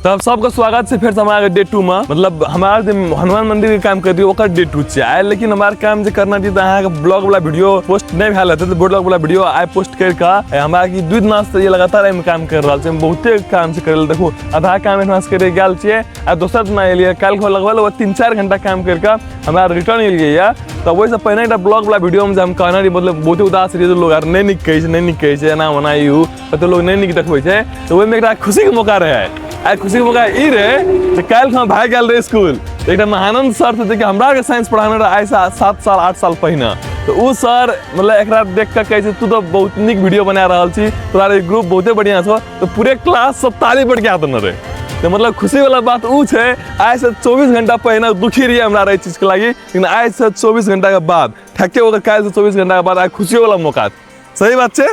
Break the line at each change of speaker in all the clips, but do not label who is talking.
तब सबके स्वागत छै फेर से हमारे डे 2 में। मतलब हमार जे हनुमान मंदिर के काम कर दियो ओकर डे 2 छै आइ, लेकिन हमार काम जे करना छै त अहाँ के ब्लॉग वाला वीडियो पोस्ट नहीं भेल हेतै, त ब्लॉग वाला वीडियो आइ पोस्ट कर के हमरा की 2 दिन से ये लगातार एहिमे काम कर रहल छै। बहुते काम छै करल, देखू आधा काम एहिठाम से करे गेल छियै आ दोसर दिन एलियै काल्हि खन लगभग 3-4 घंटा काम कर के हमरा रिटर्न एलियै या। तऽ ओहिसँ पहिने एकटा ब्लॉग वाला वीडियो में जे हम कहने रही, मतलब बहुते उदास रहियै जे लोग आर नहि नीक कहै छै, नहि नीक कहै छै, एना ओना ई उ, कते लोग नहि नीक देखबै छै। तऽ ओहिमे एकटा खुशीके मौका रहै, आइ खुशीके मौका ई रहै जे काल्हि हम भागि गेल रहै स्कूल, एकटा महानंद सर थे जेकि हमरा आरके साइंस पढ़ाने रहै आइसँ 7 साल 8 साल पहिने। तऽ ओ सर मतलब एकरा देख कऽ कहै छै तू तऽ बहुत नीक वीडियो बना रहल छी, तोरा ई ग्रुप बहुते बढ़िआँ छौ, तऽ पूरे क्लास सब ताली बजका देने रहै। तऽ मतलब खुशी वाला बात ओ छै, आइसँ 24 घंटा पहिने दुखी रहियै हमरा एहि चीजके लागि, लेकिन आइसँ 24 घंटाके बाद ठेके ओकर काल्हिसँ 24 घंटाके बाद आइ खुशियो वाला मौका। सही बात छै।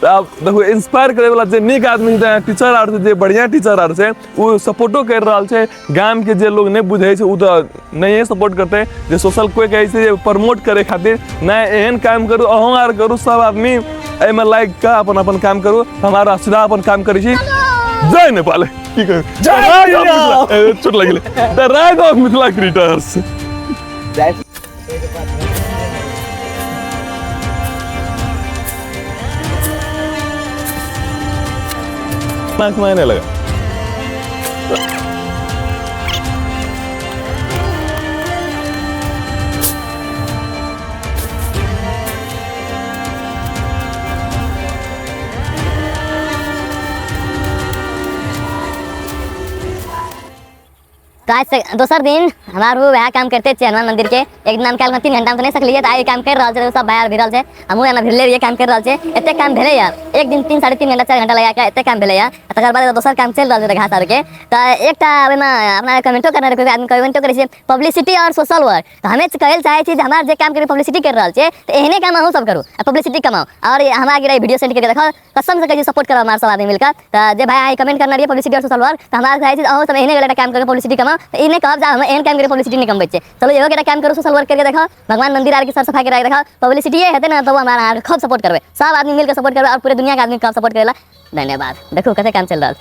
तऽ आब देखू इंस्पायर करे वाला जे नीक आदमी छै, टीचर आर छै, जे बढ़िया टीचर आर छै, ओ सपोर्टो करि रहल छै। गामके जे लोग नहि बुझै छै ओ तऽ नहिए सपोर्ट करतै, जे सोशल कोइ कहै छै जे प्रमोट करे खातिर नहि एहन काम करू, अहूँ आर करू, सब आदमी एहिमे लागि कऽ अपन अपन काम करू। हम आर सीधा अपन काम करै छी। जय नेपाल। की कहू, जय चोट लागि गेलै। द राइज ऑफ मिथिला क्रिएटर्स। आँख में आने लगा।
तो आज से दोसर दिन हमार वएह काम करते छियै हनुमान मंदिर के। एक दिन हम काल्हि 3 घंटा में तो नहीं सकलियै, तऽ आइ काम कर रहल छै, सब भाई आर भिड़ल छै, हमहूँ एना भिड़ले रहियै, काम कर रहल छै। एते काम भेलै यार, एक दिन 3-3.5 घंटा 4 घंटा लगा के एते काम भेलै यार। तकर बाद दोसर काम चलि रहल छै घास आरके। तऽ एकटा ओहिमे अपना कमेंटो करने रहै, आदमी कमेंटो करै छै पब्लिसिटी और सोशल वर्क। तऽ हमे कहै लए चाहै छी जे हमरा जे काम करी पब्लिसिटी कर रहल छियै, तऽ एहने काम अहूँ सब करू आ पब्लिसिटी कमाउ। और हमरा वीडियो सेंड करके देखो, कसम से कहियो सपोर्ट करब हमार सब आदमी मिलकर। तऽ जे भाई अहाँ कमेंट करना रहियै पब्लिसिटी और सोशल वर्क, तऽ हमरा चाहै छी अहूँ सब एहने गोटा काम करके पब्लिसिटी कमाउ। तऽ ई नहि कहब जे हम एहन काम करके पब्लिसिटी नहि कमबै छियै। चलू इहो गोटा काम करू, सोशल वर्क करके देखो, भगवान मंदिर आरके सर सफाई कराके देखो, पब्लिसिटीए हेतै ने, तऽ हमरा अहाँके खूब सपोर्ट करबै, सब आदमी मिलके सपोर्ट करबै और पूरे दुनियाके आदमी खूब सपोर्ट करेला। धन्यवाद। देखू कते काम चलि रहल।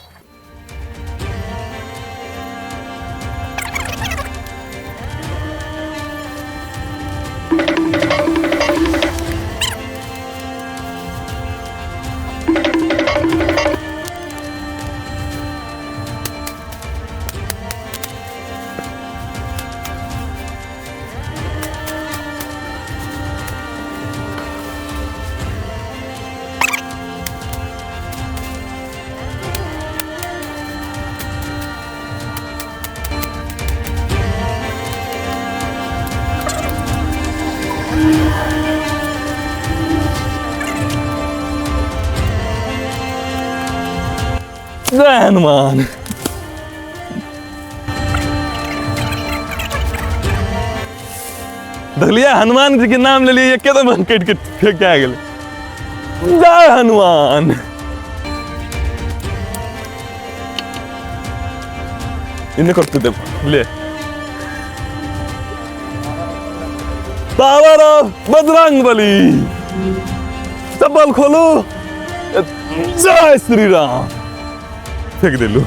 जय हनुमान। देखलियै हनुमान जी के नाम लेलियै, एके दम कटि के फेंक के गेलै। जय हनुमान। इन्हें करते दे ले पावर ऑफ बजरंग बली। चप्पल खोलू, जय श्री राम। फेंक दिलू।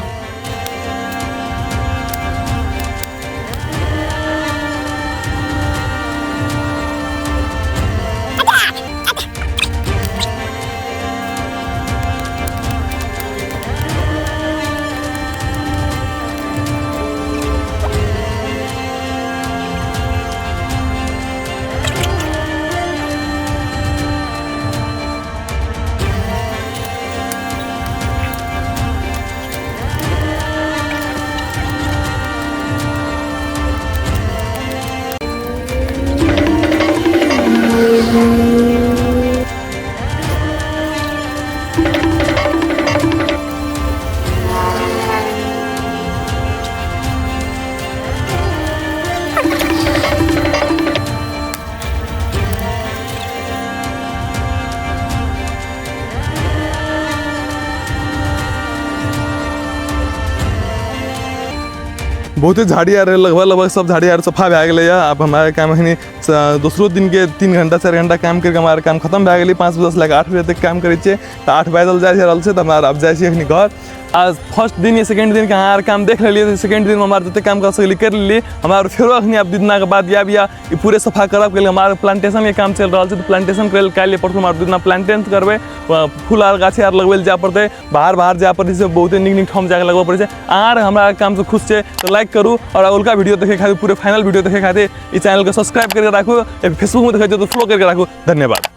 बहुते झाड़ी आर लगभग लगभग सब झाड़ी आर सफा भए गेलै। आब हमरा काम एखनी दोसरो दिनके 3 घंटा 4 घंटा काम करिके हमरा काम खतम भए गेलै। 5 बजेसँ लए कऽ 8 बजे तक काम करै छियै, तऽ 8 बाजल जाइ रहल छै, तऽ हमरा आब जाइ छियै अखनी घर। आ फर्स्ट दिन या सेकेंड दिन के अहाँ काम देख लेलियै, सेकेंड दिन हमरा जते काम कर सकलियै कर लेलियै। हमरा फेरो अखनी आब दिनाके बाद आबि या ई पूरे सफा करब के हमार प्लांटेशन के काम चलि रहल छै, तऽ प्लांटेशन करै लए काल्हि परसू हमरा दिना प्लांटेशन करबै, फूल आर गाछ आर लगबै लए जाय पड़तै, बाहर बाहर जाय पड़तै, से बहुते नीक नीक ठाम जाके लगबऽ पड़ै छै। अहाँ हमरा कामसँ खुश छै तऽ लाइक करू और अगुलका वीडियो देखे खातिर, पूरे फाइनल वीडियो देखे खातिर ई चैनल के सब्सक्राइब करके राखू, फेसबुक में देखै छियै तऽ फॉलो करके राखू। धन्यवाद।